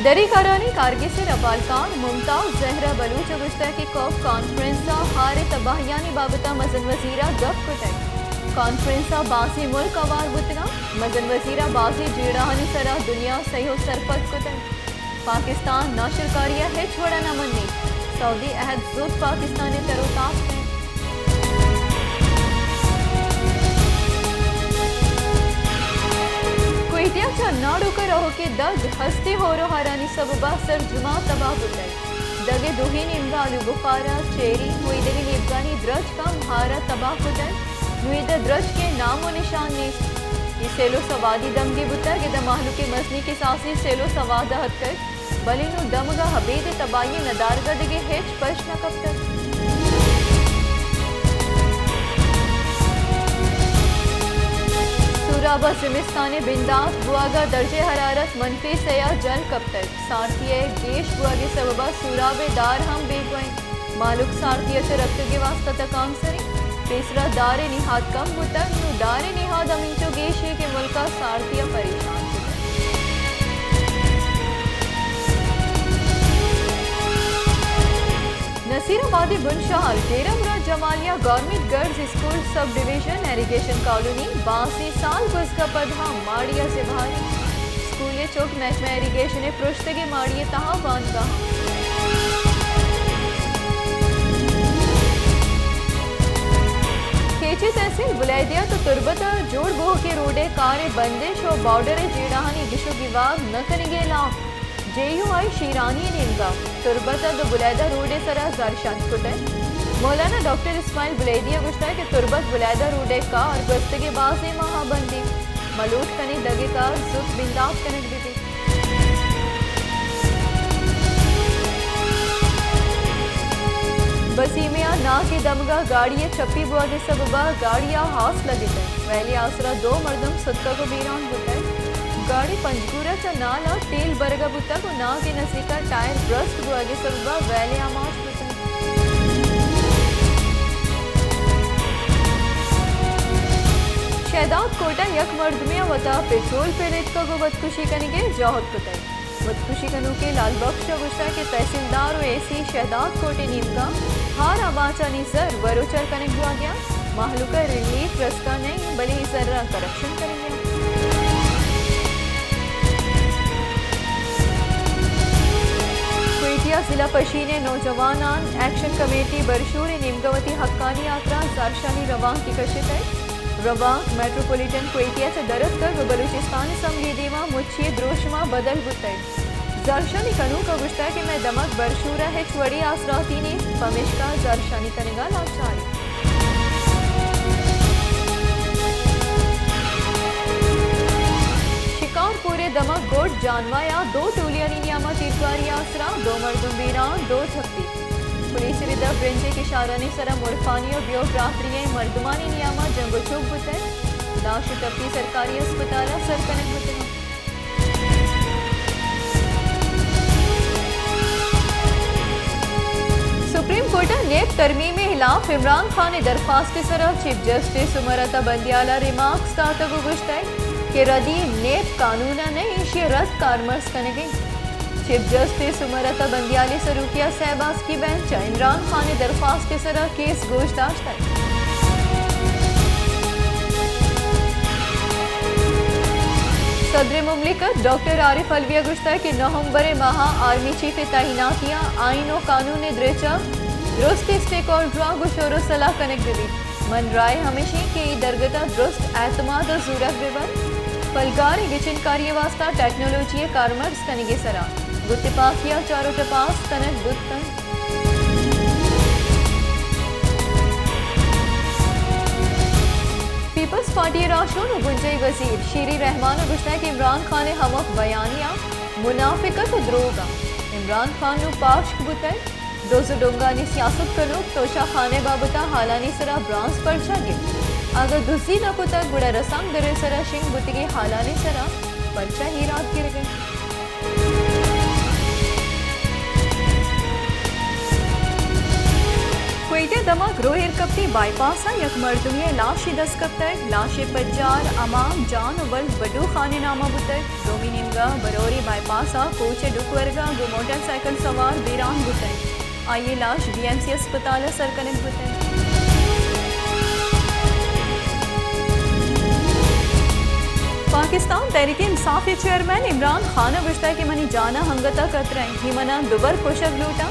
شری کارانی کارگس ءِ ربالکار ممتاز زہرا بلوچ ءَ گوشتگ کہ کوپ کانفرنس ءَ ہار ءِ تباہیانی بابت ءَ مزن وزیر ءَ گپ کتگ۔ کانفرنس ءَ بازیں ملک ہوار بوتگ انت۔ مزن وزیر ءَ بازیں جیڑہانی سرا دنیا ءَ سہی ءُ سرپد کتگ۔ پاکستان ناشرکاری ءَ ہچ وڑ ءَ نہ منیت۔ سعودی عہد زوت پاکستان ءِ تر ءُ تاب کنت۔ کوئٹہ ءَ چہ ناڑوک ءَ رہوکیں دگ ہستی ہور ءُ ہارانی سبب ءَ سرجم ءَ تباہ بوتگ۔ دگ ءِ دوہیں نیمگ ءَ آلو بخارا، چیری ءُ ایدگہ نیمگانی درچک ہم ہار ءَ تباہ کتگ۔ نوں ادا درچک ءِ نام ءُ نشان نیست۔ اے سیل ءُ سوادی دمگے بوتگ، ادا مہلوک ءِ مزنیں کساسے سیل ءُ سواد ءَ اتکگ، بلے نوں دمگ ءَ ابید ءِ تباہی ءِ ندارگ ءَ دگہ ہچ پش نہ کپتگ۔ سوراب ءَ زمستان ءِ بندات بوہگ ءَ درجہ حرارت منفی سئے ءَ جل کپتگ۔ سارتی ءِ گیش بوہگ ءِ سبب ءَ سوراب ءِ دار ہم بیگواہ انت۔ مہلوک سارتی ءَ چہ رتکگ ءِ واستہ تکانسر انت۔ پیسرا دار ءِ نہاد کم بوتگ، نوں دار ءِ نہاد ہمینچو گیش انت کہ ملک ءَ سارتی ءَ پریشان کتگ۔ نصیر آباد ءِ بنشہر ڈیرہ مراد جمالیہ گورنمنٹ گرلز اسکول سب ڈویژن ایریگیشن کالونی بازیں سال گوزگ ءَ پد ہم ماڑی ءَ زبہر انت۔ اسکول ءِ چک محکمہ ایریگیشن ءِ پرشتگیں ماڑی ءِ تہا وانگ ءَ انت۔ کیچ ءِ تحصیل بلیدیہ ءَ تربت ءَ جوڑ بوہوکیں روڈ ءِ کار ءِ بندش ءُ بارڈر ءِ جیڑہانی گش ءُ گیوار نہ کنگ ءِ ہلاپ جے یو آئی شیرانی ءِ نیمگ ءَ تربت ءَ دو بلیدہ روڈ ءِ سرا زہرشانی کتگ۔ مولانا ڈاکٹر اسماعیل بلیدی ءَ گوشتگ کہ تربت بلیدہ روڈ ءِ کار گوستگیں بازیں ماہ ءَ بند انت۔ ما لوٹ کنیں دگ ءِ کار زوت بندات کنگ بہ بیت۔ بسیمہ ءَ ناک ءِ دمگ ءَ گاڑی ءِ چپی بوہگ ءِ سبب ءَ گاڑی ءَ ہاس لگتگ۔ ویلی ءِ آسرا دو مردم ستکگ ءُ بیران بوتگ۔ گاڑی پنجگور ءَ چہ نال ءَ تیل برگ ءَ بوتگ ءُ ناک ءِ نزیک ءَ ٹائر برست بوہگ ءِ سبب ءَ ویلی آماچ بوتگ۔ شہداد کوٹ ءَ یک مردمے ءَ وتا پٹرول پلیتکگ ءُ وتکشی کنگ ءِ جہد کتگ۔ وتکشی کنوکیں لال بخش ءَ گوشتگ کہ تحصیلدار ءُ اے سی شہداد کوٹ ءِ نیمگ ءَ ہار آماچانی زر وروچر کنگ بوہگ ءَ انت۔ مہلوک ءَ ریلیف رسگ ءَ نہ انت، بلے اے زر ءَ کرپشن کنگ ءَ انت۔ کوئٹہ ءَ ضلع پشین ءِ نوجوانان ایکشن کمیٹی برشور ءِ نیمگ ءَ وتی حقانی ہاترا زہرشانی روانکے کشتگ۔ روانک میٹروپولیٹن کوئٹہ ءَ چہ در اتکگ ءُ بلوچستان اسمبلی ءِ دیما مچی ءِ دروشم ءَ بدل بوتگ۔ زہرشانی کنوک ءَ گوشتگ کہ مئے دمگ برشور ءَ ہچ وڑیں آسراتی نیست، پمیشکا زہرشانی کنگ ءَ لاچار ایں۔ شکارپور ءِ دمگ گڈ جانواہ ءَ دو ٹولیانی نیام ءَ تیرگواری ءِ آسرا دو مردم بیران، دو ٹپی۔ پولیس ءِ رد ءَ برنج ءِ کشارانی سرا مرفانی ءُ بیو براتری ءِ مردمانی نیام ءَ جنگ ءُ چک بوتگ۔ لاش ءُ ٹپی سرکاری ہسپتال ءَ سر کنگ بوتگ انت۔ سپریم کورٹ ءَ نیب ترمیم ءِ ہلاپ عمران خان ءِ درخواست ءِ سرا چیف جسٹس عمر عطا بندیال ءَ ریمارکس داتگ ءُ گوشتگ کہ ردی نیب قانون ءَ نہ، ایشی ءِ رد کارمرز کنگ ءَ انت۔ چیف جسٹس عمر عطا بندیال ءِ سروکی ءَ سئے باسکی بینچ ءَ عمران خان ءِ درخواست ءِ سرا کیس گوش داشتگ۔ صدر مملکت ڈاکٹر عارف علوی ءَ گوشتگ کہ نومبر ءِ ماہ ءَ آرمی چیف ءِ تعیناتی ءَ آئین ءُ قانون ءِ درچ ءَ درستیں اسٹیک ہولڈراں گوں شور ءُ سلاہ کنگ بہ بیت۔ من رائے ہمیش ایں کہ اے درگت ءَ درست اعتماد ءَ زورگ بہ بنت۔ پلگاریں گچینکاری ءِ واستہ ٹیکنالوجی ءِ کارمرز کنگ ءِ سرا گوں تپاکی ءَ چار ءُ ٹپاس کنگ بوت کنت۔ پیپلز پارٹی ءِ راہشون ءُ بنجاہی وزیر شیری رحمان ءَ گوشتگ کہ عمران خان ءِ ہمک بیانیہ منافقت ءُ دروگ انت۔ عمران خان نوں پاشک بوتگ۔ دز ءُ ڈنگانی سیاست کنوک توشہ خان ءِ بابت ءَ ہالانی سرا برانز پرچا گپت؟ اگاں دزی نہ کتگ گڑا رسانکدر ءِ سرا شنگ بوتگیں ہالانی سرا پرچا ایراد گرگ ءَ انت؟ ایدے دمگ روہیرکپتی بائی پاس ءَ یک مردمے ءِ لاشے دست کپتگ۔ لاش ءِ پجار امام جان ءُ ولد بڈو خان ءِ نام ءَ بوتگ۔ دومی نیمگ ءَ بروری بائی پاس ءَ کوچ ءِ ڈکھ ورگ ءَ گوں موٹر سائیکل سوار بیران بوتگ۔ آئی ءِ لاش بی ایم سی اسپتال ءَ سر کنگ بوتگ۔ پاکستان تحریک انصاف ءِ چیئرمین عمران خان ءَ گوشتگ کہ منی جان ءَ انگت ءَ خطرہ اِنت، اے من ءَ دوبر کشگ لوٹاں،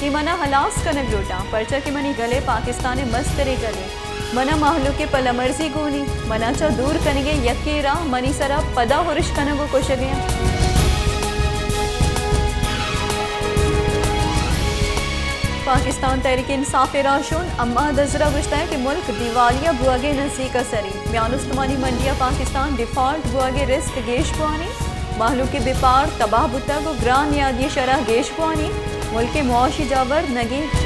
اے من ءَ ہلاس کنگ لوٹاں، پرچا کہ منی گلے پاکستان ءِ مستریں گلے۔ من ءَ مہلوک ءِ پلہ مرزی گون اِنت۔ من ءَ چہ دور کنگ ءِ یکیں راہ منی سر ءَ پدا ہرش کنگ ءُ کشگ اِنت۔ پاکستان تحریک انصاف ءِ راہشون حماد اظہر ءَ گوشتگ کہ ملک دیوالیہ بوگ ءِ نزیک ءَ سر اِنت۔ میان استمانی منڈی ءَ پاکستان ڈیفالٹ بوگ ءِ رسک گیش بوان اِنت۔ مہلوک ءِ بیپار تباہ بوتگ ءُ گران نیادی ءِ شرح گیش بوان اِنت، ملک ءِ معاشی جاور نگیگ۔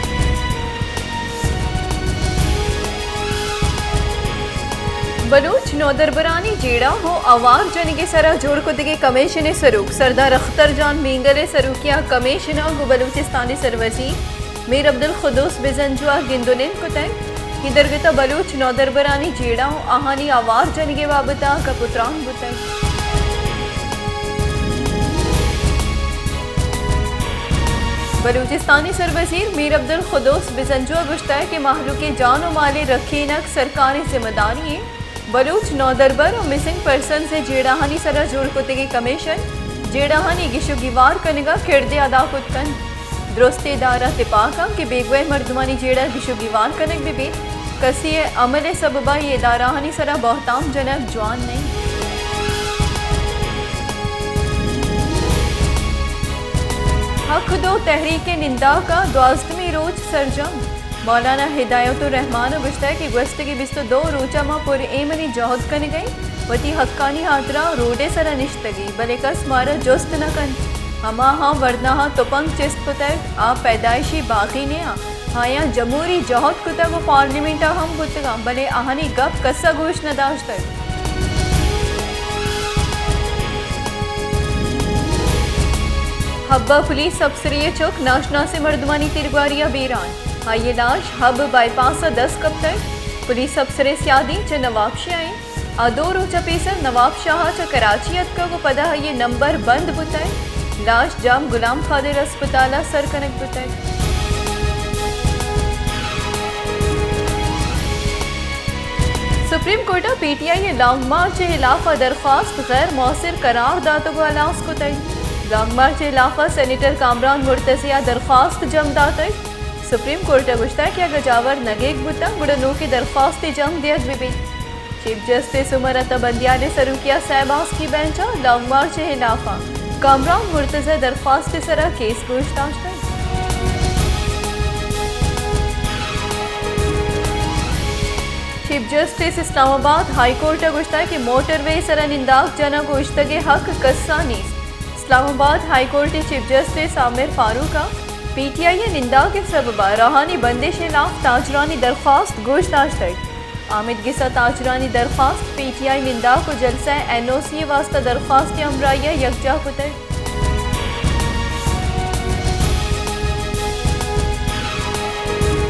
بلوچ نودربرانی جیڑہ ءُ آوار جنگ ءِ سرا جوڑ کتگیں کمیشن ءِ سروک سردار اختر جان مینگل ءِ سروکی ءَ کمیشن ءَ گوں بلوچستان ءِ سروزیر میر عبدالقدوس بزنجو ءَ گند ءُ نند کتگ۔ اے درگت ءَ بلوچ نودربرانی جیڑہ ءُ آہانی آوار جنگ ءِ بابت ءَ گپ ءُ تران بوتگ۔ بلوچستان ءِ سروزیر میر عبدالقدوس بزنجو ءَ گوشتگ کہ مہلوک ءِ جان ءُ مال ءِ رکھینگ سرکار ءِ ذمہ داری اِنت۔ بلوچ نودربر ءُ مسنگ پرسنز ءِ جیڑہانی سرا جوڑ کتگیں کمیشن جیڑہانی گیش ءُ گیوار کنگ ءَ کردے ادا کت کنت۔ درستیں ادارہ تپاک اَنت کہ بیگواہ مردمانی جیڑہ گیش ءُ گیوار کنگ بہ بیت۔ کسی ءِ عمل ءِ سبب ءَ اے ادارہانی سرا بہتام جنگ جوان نہ اِنت۔ حق دو تحریک ءِ ننداک ءَ دوازدہمی روچ سرجم۔ مولانا ہدایت الرحمان ءَ گوشتگ کہ گوستگیں بیست ءُ دو روچ ءَ ما پر ایمنی جہد کنگ ءَ ایں، وتی حقانی ہاترا روڈ ءِ سرا نشتگ ایں، بلے کس مارا جست نہ کنت۔ ہماہاں ورناہاں تپنگ چست کتگ، آ پیدائشی باغی نیاں، آیاں جمہوری جہد کتگ ءُ پارلیمنٹ ءَ ہم بوتگاں، بلے آہانی گپ کس ءَ گوش نہ داشتگ۔ حب ءَ پولیس افسرے ءِ چک ناشناسیں مردمانی تیرگواری ءَ بیران۔ آئی ءِ لاش حب بائی پاس ءَ دست کپتگ۔ پولیس افسر ءِ سیادی چہ نوابشاہ ءَ اِنت۔ آ دو روچ ءَ پیسر نوابشاہ ءَ چہ کراچی اتکگ ءُ پدا آئی ءِ نمبر بند بوتگ۔ لاش جام غلام قادر اسپتال ءَ سر کنگ بوتگ۔ سپریم کورٹ ءَ پی ٹی آئی ءِ لانگ مارچ ءِ ہلاف ءَ درخواست غیر موثر قرار داتگ ءُ ہلاس کتگ۔ لانگ مارچ ءِ ہلاف ءَ سینیٹر کامران مرتضی ءَ درخواست جم داتگ۔ سپریم کورٹ ءَ گوشتگ کہ اگاں جاور نگیگ بوتگ گڑا نوکیں درخواستے جم دیگ بہ بیت۔ چیف جسٹس عمر عطا بندیال ءِ سروکی ءَ سئے باسکی بینچ ءَ لانگ مارچ ءِ ہلاف ءَ کامران مرتضی ءِ درخواست ءِ سرا کیس گوش داشتگ۔ چیف جسٹس اسلام آباد ہائی کورٹ ءَ گوشتگ کہ موٹر وے ءِ سرا ننداک جنگ ءُ اشتگ ءِ حق کس ءَ نیست۔ اسلام آباد ہائی کورٹ ءِ چیف جسٹس عامر فاروق ءَ پی ٹی آئی ءِ ننداک ءِ سبب ءَ راہانی بندش ءِ ہلاف تاجرانی درخواست گوش داشتگ۔ آمدگس ءَ تاجرانی درخواست، پی ٹی آئی ننداک ءُ جلسہ ءِ این او سی ءِ واستہ درخواست ءِ ہمراہی ءَ یکجاہ کتگ۔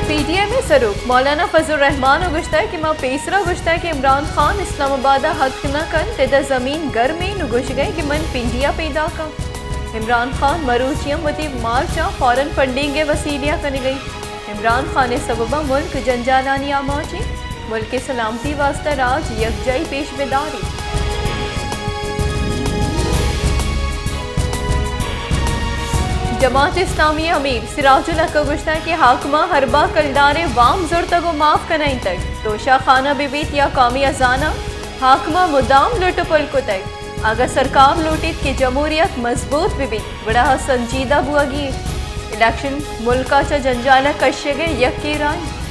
پی ڈی ایم ءِ سروک مولانا فضل الرحمان ءَ گوشتگ کہ ما پیسرا گوشتگ کہ عمران خان اسلام آباد ءَ ہتک نہ کنت، ادا زمین گرم اِنت، نوں گوشگ ءَ اِنت کہ من پنڈی ءَ پیداک آں۔ عمران خان مروچی ہم وتی مارچ ءَ فارن فنڈنگ ءِ وسیلے ءَ کنگ ءَ اِنت۔ عمران خان ءِ سبب ءَ ملک جنجالانی آماچ اِنت، ملک ءِ سلامتی ءِ واستہ راج یکجائی پیش بہ داریت۔ جماعت اسلامی ءِ امیر سراج الحق ءَ گوشتگ کہ حاکماں ہربا کلداریں وام زرتگ ءُ معاف کنائینتگ، توشہ خانہ بہ بیت یا قومی ہزانہ، حاکماں مدام لٹ ءُ پل کتگ۔ اگاں سرکار لوٹیت کہ جمہوریت مضبوط بہ بیت، گڑا آ سنجیدہ بوگی اِنت۔ الیکشن ملک ءَ چہ جنجال ءَ کشگ ءِ یکیں راہ اِنت۔